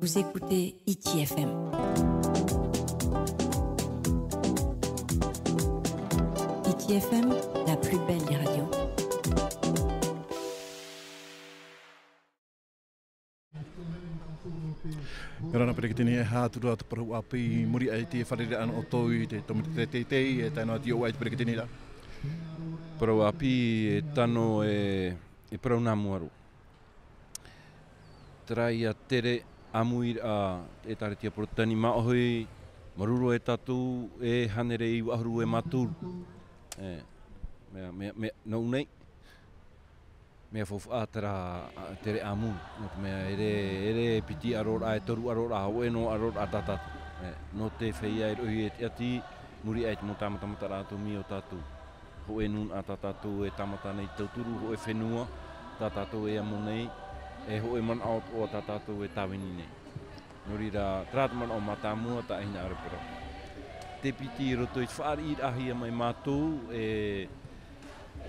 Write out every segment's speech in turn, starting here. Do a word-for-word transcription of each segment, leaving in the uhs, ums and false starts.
Vous écoutez Hiti F M. Hiti F M, la plus belle des radios. Ia ora na, Peretiteni, e aha atu ra te parau ʻāpī i muri aʻe i te fārereiraʻa nō ʻoutou i te tōmite teitei, e tae noa atu i ʻō aʻe i te Peretiteni ra? Parau ʻāpī e tano e, e parau nā mua roa. Terā ia tere ʻāmuiraʻa e Ēkālesia Porotetani māʻohi, māuruuru e tātou e hānere iva ʻahuru e mā toru. E, mea, mea, mea, nō ʻō nei, mea faufaʻa terā, ā, tere ʻāmui, nō te mea ʻere, ʻere piti ʻaroraʻa, e toru ʻaroraʻa, hōʻē noa ʻaroraʻa tā tātou. E, nō te feiā e roʻohia e tiʻati, muri aʻe i te mau tāmatamataraʻa ʻātōmī o tātou. Hōʻē nūnaʻa tā tātou e tāmata nei i te tauturu, hōʻē fenua tā tātou e amo nei, e hōʻē manaʻo atoʻa tā tātou e tāvini nei. Nō reira, terā te manaʻo mātāmua, taʻa hinaʻaro e parau. Te piti i roto i te fāriʻiraʻahia mai mātou e,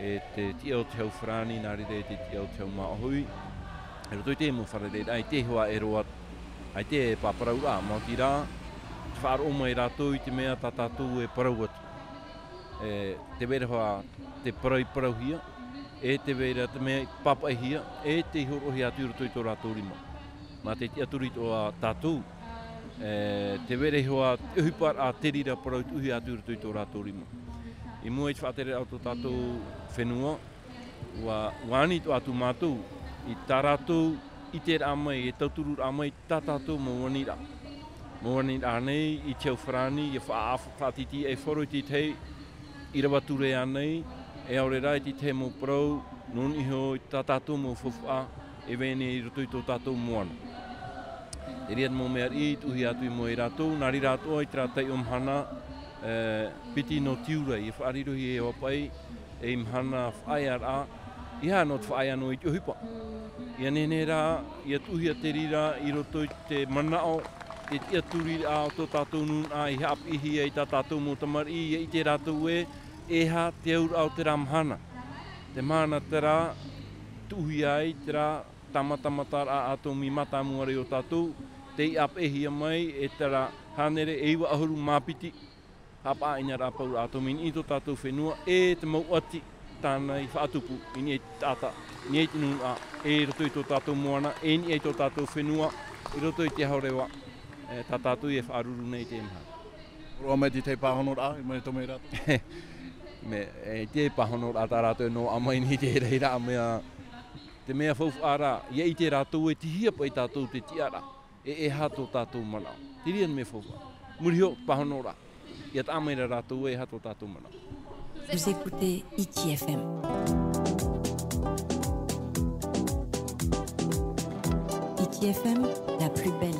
e te tiʻa o te hau farāni, nā reira e te tiʻa o te hau māʻohi. I roto i te mau fārereiraʻa, ʻaita e hoa e roaʻa, ʻaita e pāparauraʻa, maoti rā, te faʻaroʻo mai rātou i te mea tā tātou e parau atu. E, tē vai ra hoʻi te parau i parauhia, e tē vai ra te mea i pāpaʻihia, e tei hōroʻahia atu i roto i tō rātou rima. Mā te tiʻaturi atoʻa tātou, e, tē vai ra hoʻi te ʻohiparaʻa terā parau i tuʻuhia atu i roto i tō rātou rima. I mua i te faʻatereraʻa o tō tātou fenua, ʻua, ʻua ani atoʻa atu mātou i tā rātou ʻiteraʻa mai, e tautururaʻa mai tā tātou mau aniraʻa. Mau aniraʻa nei i te hau farāni, ʻia faʻa-, faʻatītīʻaifaro i te tahi ʻīrava ture ānei, e ʻaore rā i te tahi mau parau, nō niʻa iho i tā tātou mau faufaʻa e vai nei i roto i tō tātou moana. Terā te mau mea riʻi i tuʻuhia atu i mua ia rātou, nā reira atoʻa i terā taiʻo mahana, e, piti nō Tiurai, ʻia faʻarirohia e Haʻapaʻi, ei mahana faʻaearaʻa, ʻeiaha nō te faʻaea noa i te ʻohipa. ʻIa nehenehe rā, ʻia tuʻuhia te reira i roto i te manaʻo, te tiʻaturiraʻa o tō tātou nūnaʻa i haʻapiʻihia i tā tātou mau tamariʻi, ʻia ʻite rātou ē, e aha te auraʻa o terā mahana. Te mahana terā, tuʻuhia ai terā tāmatamataraʻa ʻātōmī mātāmua ra iā tātou, tei ʻāpeʻehia mai e terā hānere e iva ʻahuru mā piti, haʻapaʻo i nā rāpauraʻa ʻātōmī i niʻa i tō tātou fenua, e te mau ʻati tāna i faʻatupu i niʻa i te taʻata, i niʻa i te nūnaʻa, e i roto i tō tātou moana, e i niʻa i tō tātou fenua, i roto i te aho reva, e, tā tātou e faʻaruru nei i teie mahana. Roa mai te tahi pāhonoraʻa, i mua i tō mai rātou. Mea, e, te pāhonoraʻa tā rātou e noaʻa mai nei i te reira, mea, te mea faufaʻa rā, ʻia ʻite rātou e tei hea paʻi tātou te tiʻaraʻa. E, e aha tō tātou manaʻo. Terā te mea faufaʻa. Muri iho, pāhonoraʻa. ʻIa taʻa mai ra rātou e aha tō tātou manaʻo. Vous écoutez Hiti F M. Hiti F M, la plus belle